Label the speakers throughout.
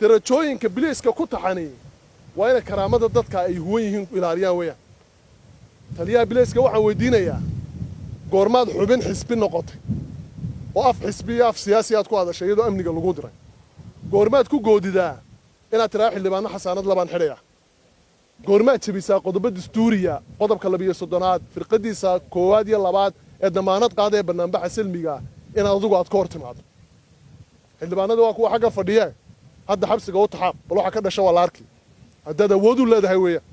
Speaker 1: Darajooyinka bilayska ku taxani waa inay karaamada dadka ay huwan yihiin ilaaliyaan weeyaan. Taliyaha bilayska waxaan weydiinayaa: goormaad xubin xisbi noqotay oo af xisbi iyo af siyaasi aad ku hadashay iyadoo amniga lagu diray? Goormaad ku goodidaa inaad tiraa xildhibaano xasaanad labaan xidhaya? Goormaad jebisaa qodobo dastuuriya, qodobka 32aad firqadiisa koowaad iyo labaad ee damaanad qaada ee bannaanbaxa salmiga, inaad adigu aad ka hor timaado? Xildhibaanada waa kuwa xagga fadhiye, hadda xabsiga u taxaab, bal waxa ka dhasha waa la arki haddaad awood u leedahay weeyaan.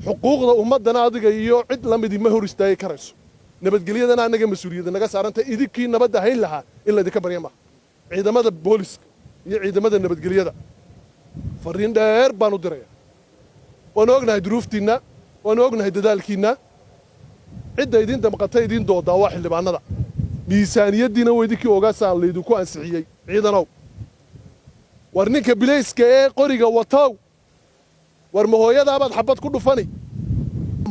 Speaker 1: Xuquuqda ummaddana adiga iyo cid la midii ma hor istaagi karayso. Nabadgelyadana annaga mas-uuliyadda naga saaranta. Idinkii nabadda hayn lahaa in laydinka barya maaha. Ciidamada booliska iyo ciidamada nabadgelyada farriin dheer baan u diraya. Waanu ognahay duruuftiinna, waanu ognahay dadaalkiinna. Cidda idiin damqata, idiin doodaa waa xildhibaanada. Miisaaniyaddiina waa idinkii ogaasaan laydinku ansixiyey. Ciidanow, war ninka bilayska ee qoriga watow, war mahooyadaabaad xabad ku dhufani?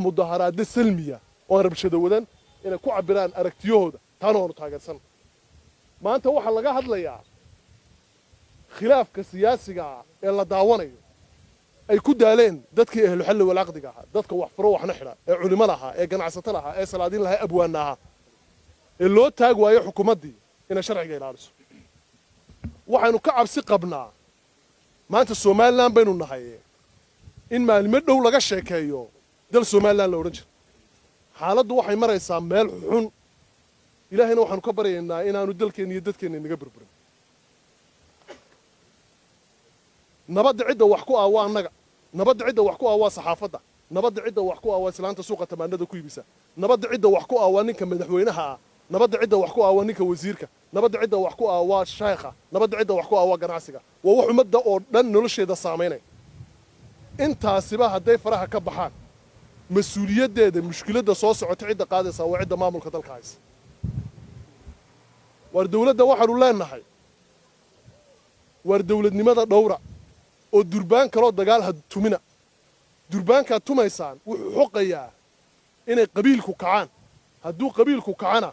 Speaker 1: Mudaharaadda salmiya oo aan rabshado wadan inay ku cabbiraan aragtiyahooda, taana waanu taageersan. Maanta waxaa laga hadlayaa khilaafka siyaasiga ah ee la daawanayo ay ku daaleen dadkii ahluxalli walcaqdiga ahaa, dadka wax furo waxna xidha, ee culimada ahaa, ee ganacsato lahaa, ee salaadiin lahaa, abwaana ahaa, ee loo taag waayo xukuumaddii inay sharciga ilaaliso. Waxaynu ka cabsi qabnaa maanta Somaliland baynu nahay in maalimo dhow laga sheekeeyo dal Somaliland la odhan jiro. Xaaladdu waxay maraysaa meel xun. Ilaahayna waxaanu ka baryaynaa inaanu dalkeenna iyo dadkeenna inaga burburin. Nabadda cidda wax ku ah waa annaga. Nabadda cidda wax ku ah waa saxaafadda. Nabadda cidda wax ku ah waa islaanta suuqa tamaanada ku iibisa. Nabadda cidda wax ku ah waa ninka madaxweynaha ah. Nabadda cidda wax ku ah waa ninka wasiirka. Nabadda cidda wax ku ah waa sheekha. Nabadda cidda wax ku ah waa ganacsiga. Waa wax ummadda oo dhan nolosheeda saamaynaya. Intaasiba hadday faraha ka baxaan, mas-uuliyaddeeda mushkiladda soo socota cidda qaadaysaa waa cidda maamulka dalka haysa. Waar dawladda waxaanu leenahay: waar dawladnimada dhowra oo durbaan kaloo dagaal ha tumina. Durbaankaad tumaysaan wuxuu xoqayaa inay qabiilku kacaan. Hadduu qabiilku kacana,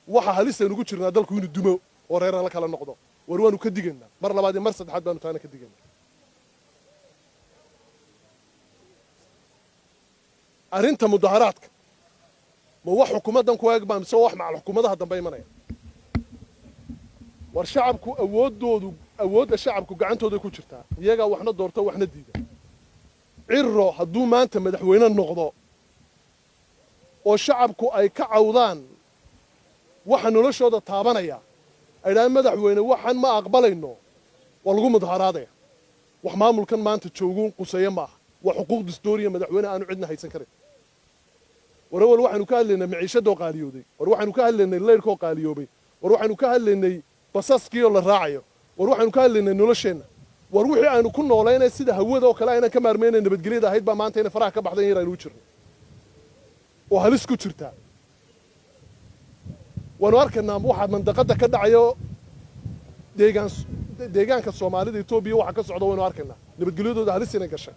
Speaker 1: waxa halisaynugu jirnaa dalku inuu dumo oo reerna la kala noqdo. War waanu ka digaynaa mar labaad iyo mar saddexaad baanu taana ka digaynaa. Arrinta mudaharaadka ma wax xukuumaddan ku eeg baa mise wax macal xukuumadaha dambe imanaya? War shacabku awooddoodu, awoodda shacabku gacantooday ku jirtaa. Iyagaa waxna doorta, waxna diida. Cirro hadduu maanta madaxweyne noqdo oo shacabku ay ka cawdaan waxa noloshooda taabanaya, ay dhahaan madaxweyne waxaan ma aqbalayno, waa lagu mudaharaadaya. Wax maamulkan maanta jooguun quseeye maaha, waa xuquuq dastuuriya. Madaxweyne aanu cidna haysan karin. War awal waxaynu ka hadlaynay maciishadoo qaaliyooday. War waxaynu ka hadlaynay layrkoo qaaliyoobay. War waxaynu ka hadlaynay basaskii oo la raacayo. War waxaynu ka hadlaynay nolosheenna. War wixii aynu ku noolaynay sida hawada oo kale aynan ka maarmaynay, nabadgelyada ahayd, baa maanta inay faraha ka baxday in yar aynu u jirno oo halis ku jirtaa. Waanu arkaynaa waxaa mandaqadda ka dhacayo, deegaan deegaanka Soomaalida Etoobiya waxa ka socda. Waynu arkaynaa nabadgelyadooda halis inay gashay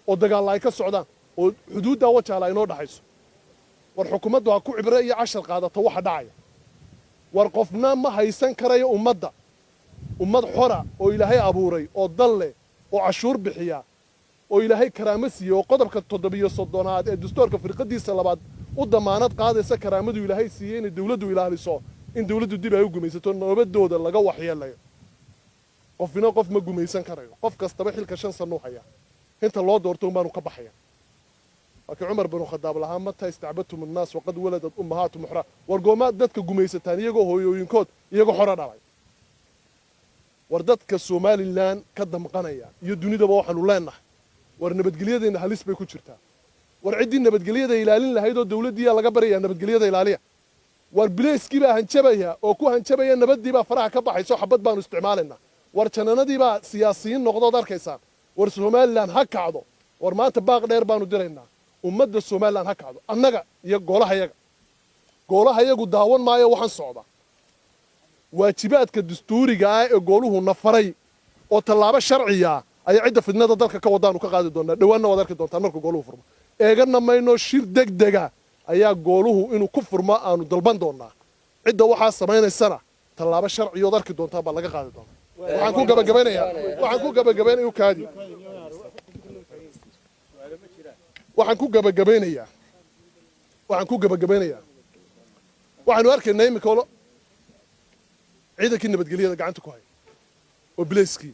Speaker 1: oo dagaalla ay ka socdaan oo xuduuddaa Wajaala ay noo dhaxayso. War xukuumaddu ha ku cibre iyo cashar qaadato waxa dhacaya. War qofna ma haysan karayo ummadda. Ummad xora oo Ilaahay abuuray oo dal leh oo cashuur bixiya oo Ilaahay karaamo siiyey oo qodobka 37aad ee dastuurka firqadiisa labaad u damaanad qaadaysa karaamadu Ilaahay siiyey inay dawladdu ilaaliso, in dawladdu dib ay u gumaysato nabadooda laga waxyeelayo, qofina qof ma gumaysan karayo. Qof kastaba xilka 5 sannuu hayaa, inta loo doorto un baanu ka baxaya. Laakiin Cumar binu Khadaab lahaa: "Mataa istacbadtum annaas waqad waladad ummahaatum uxra?" War goomaad dadka gumaysataan iyagoo hooyooyinkood iyagoo xora dhalay? War dadka Somaliland ka damqanaya iyo dunidaba waxaanu leenahay: war nabadgelyadeenna halis bay ku jirtaa. War ciddii nabadgelyada ilaalin lahayd oo dawladdiiyaa laga baryayaa nabadgelyada ilaaliya. War bilayskii baa hanjabaya oo ku hanjabaya nabaddii baa faraha ka baxayso, xabad baanu isticmaalaynaa. War jananadii baa siyaasiyiin noqdood arkaysaan. War Somaliland ha kacdo. War maanta baaq dheer baanu diraynaa: ummadda Somaliland ha kacdo. Annaga iyo goolahayaga, goolahayagu daawan maayo waxaan socda. Waajibaadka dastuuriga ah ee gooluhu na faray oo tallaabo sharciya ayaa cidda fidnada dalka ka wadaanu ka qaadi doonaa. Dhowaanna waad arki doontaan markuu gooluhu furmo. Eegana mayno, shir degdega ayaa gooluhu inuu ku furmo aanu dalban doonaa. Cidda waxaa samaynaysana tallaabo sharciyood arki doontaan baa laga qaadi doonaa. Waxaan ku gabagabaynayaa, waxaan ku gabagabaynaya, ukaadi, waxaan ku gabagabaynayaa, waxaan ku gabagabaynayaa, waxaanu arkaynaa iminka olo ciidankii nabadgelyada gacanta ku haya oo bilayskii.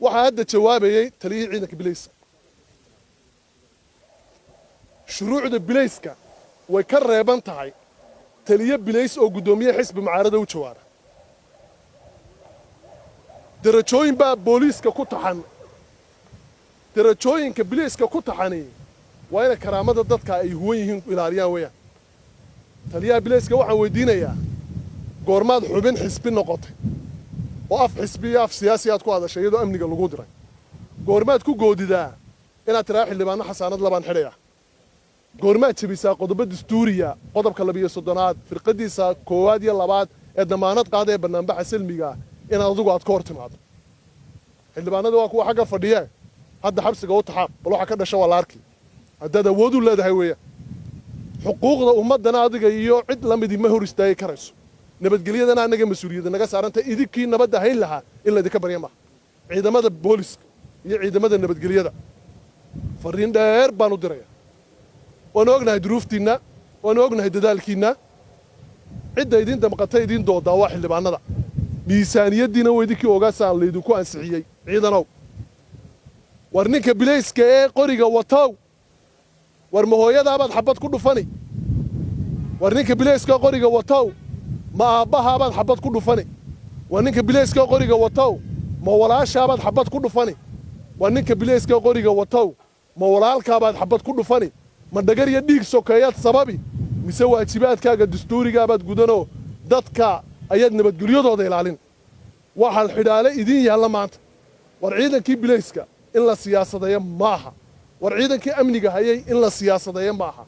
Speaker 1: Waxaa hadda jawaabayey taliyihii ciidanka bilayska. Shuruucda bilayska way ka reeban tahay taliye bilays oo guddoomiye xisbi mucaarada u jawaaba. Darajooyin baa booliiska ku taxan. Darajooyinka bilayska ku taxani waa inay karaamada dadka ay huwan yihiin ilaaliyaan weeyaan. Taliyaha bilayska waxaan weydiinayaa: goormaad xubin xisbi noqotay oo af xisbi iyo af siyaasi aad ku hadashay iyadoo amniga lagu diray? Goormaad ku goodidaa inaad tiraa xildhibaano xasaanad labaan xidhaya? Goormaad jebisaa qodobo dastuuriya, qodobka 32aad firqadiisa koowaad iyo labaad ee damaanad qaada ee bannaanbaxa salmiga ah, inaad adigu aad ka hor timaado? Xildhibaanada waa kuwa xagga fadhiyee hadda xabsiga u taxaab. Bal waxa ka dhasha waa la arki haddaad awood u leedahay weeyaan. Xuquuqda ummaddana adiga iyo cid la midii ma hor istaagi karayso. Nabadgelyadana annaga mas-uuliyadda naga saaranta. Idinkii nabadda hayn lahaa in laydinka barya maaha. Ciidamada booliska iyo ciidamada nabadgelyada farriin dheer baan u diraya. Waanu ognahay duruuftiinna, waanu ognahay dadaalkiinna. Cidda idiin damqata, idiin doodaa waa xildhibaanada. Miisaaniyaddiina waa idinkii ogaasaan laydinku ansixiyey. Ciidanow, war ninka bilayska ee qoriga watow, war ma hooyadaabaad xabbad ku dhufani? War ninka bilayska qoriga watow, ma aabbahaabaad xabbad ku dhufani? War ninka bilayska qoriga watow, ma walaashaabaad xabbad ku dhufani? War ninka bilayska qoriga watow, ma walaalkaabaad xabbad ku dhufani? Ma dhagar iyo dhiig sokeeyaad sababi, mise waajibaadkaaga dastuurigaabaad gudanoo dadka ayaad nabadgelyadooda ilaalin? Waxaad xidhaale idiin yaalla maanta. War ciidankii bilayska in la siyaasadeeyo maaha. War ciidankii amniga hayay in la siyaasadeeyo maaha.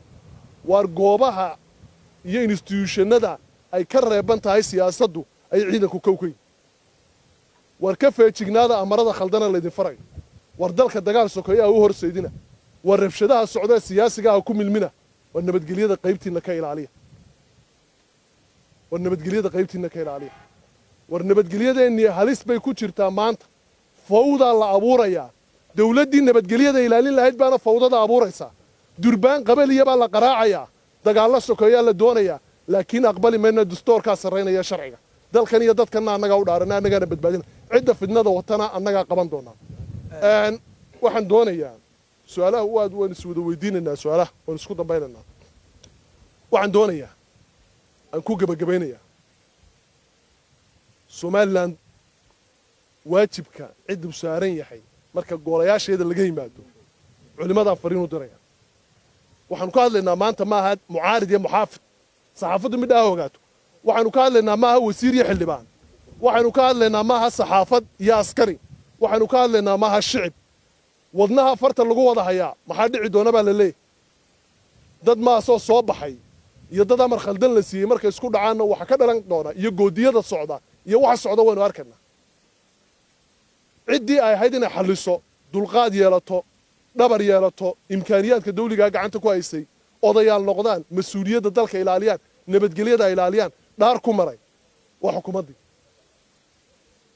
Speaker 1: War goobaha iyo institution-nada ay ka reeban tahay siyaasaddu ayay ciidanku kowkayin. War ka feejignaada amarada khaldana laydin farayo. War dalka dagaal sokeeya ha u horseydina. War rabshadaha socdee siyaasiga ha ku milmina. War nabadgelyada qaybtiinna ka ilaaliya. War nabadgelyada qaybtiinna ka ilaaliya. War nabadgelyadeenii halis bay ku jirtaa maanta. Fawdaa la abuurayaa. Dawladdii nabadgelyada ilaalin lahayd baana fawdada abuuraysaa. Durbaan qabaliya baa la qaraacayaa. Dagaallo sokeeyaa la doonayaa, laakiin aqbali mayno. Dastuurkaa sarraynaya sharciga. Dalkan iyo dadkanna annagaa u dhaarana, annagaana badbaadina. Cidda fidnada watana annagaa qaban doonaa. Waxaan doonayaa su-aalaha waad waan is wada weydiinaynaa, su-aalaha waan isku dambaynaynaa. Waxaan doonayaa aan ku gebagabaynayaa: Somaliland waajibka cidduu saaran yahay marka goolayaasheeda laga yimaado, culimmadaan fariin u diraya. Waxaanu ka hadlaynaa maanta maaha mucaarid iyo muxaafid, saxaafaddu midha ha ogaato. Waxaanu ka hadlaynaa maaha wasiir iyo xildhibaan. Waxaanu ka hadlaynaa maaha saxaafad iyo askari. Waxaanu ka hadlaynaa maaha shicib. Wadnaha farta lagu wada hayaa. Maxaa dhici doona baa la leeyahy. Dad maasoo soo baxay iyo dad amar khaldan la siiyey markay isku dhacaanna waxa ka dhalan doona iyo goodiyada socda iyo waxa socda waynu arkaynaa. Ciddii ay ahayd inay xalliso, dulqaad yeelato, dhabar yeelato, imkaaniyaadka dawligaa gacanta ku haysay, odayaal noqdaan, mas-uuliyadda dalka ilaaliyaan, nabadgelyada ilaaliyaan, dhaar ku maray, waa xukuumaddii.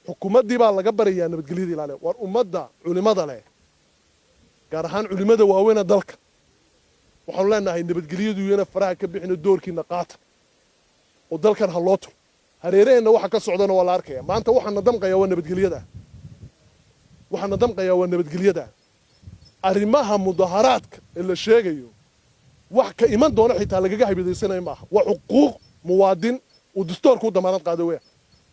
Speaker 1: Xukuumaddii baa laga barayaa nabadgelyada ilaaliya. War ummadda culimada leh, gaar ahaan culimada waaweyna dalka, waxaanu leenahay nabadgelyadu iyana faraha ka bixino, doorkiina qaata oo dalkan ha loo turo. Hareeraheenna waxa ka socdana waa la arkaya. Maanta waxaana damqayaa waa nabadgelyada. Waxaana damqayaa waa nabadgelyada. Arrimaha mudaharaadka ee la sheegayo, wax ka iman doona xitaa lagaga habidaysanayo maaha. Waa xuquuq muwaadin uu dastuurku u damaanad qaado weya.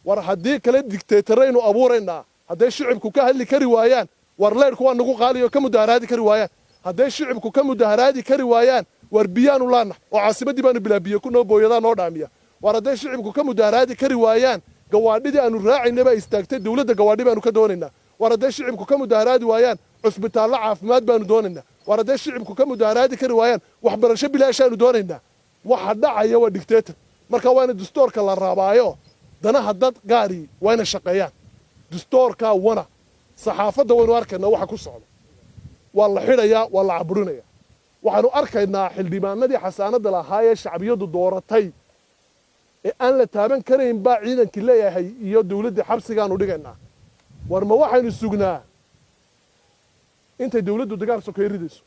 Speaker 1: War haddii kale digteetaraynu abuuraynaa. Hadday shicibku ka hadli kari waayaan, war leyrku waa nagu qaaliyo, ka mudaharaadi kari waayaan, hadday shicibku ka mudaharaadi kari waayaan, war biyaanu laanax oo caasimaddii baanu bilaa biyo ku noo booyadaa noo dhaamiya. War hadday shicibku ka mudaharaadi kari waayaan, gawaadhidii aanu raacayna baa istaagtay, dawladda gawaadhi baanu ka doonaynaa. War hadday shicibku ka mudaharaadi waayaan, cusbitaallo caafimaad baanu doonaynaa. War hadday shicibku ka mudaharaadi kari waayaan, waxbarasho bilaashaanu doonaynaa. Waxa dhacaya waa dictator. Marka waa ina dastuurka la raabaayo. Danaha dad gaari waa ina shaqeeyaan dastuurkaa wana. Saxaafadda waynu arkaynaa waxa ku socda. Waa la xidhayaa, waa la caburinaya. Waxaanu arkaynaa xildhibaanadii xasaanadda lahaa ee shacbiyadu dooratay. Ee aan la taaban karayn baa ciidankii leeyahay iyo dawladdii xabsigaanu dhigaynaa. War ma waxaynu sugnaa intay dawladdu dagaal sokeeye ridayso?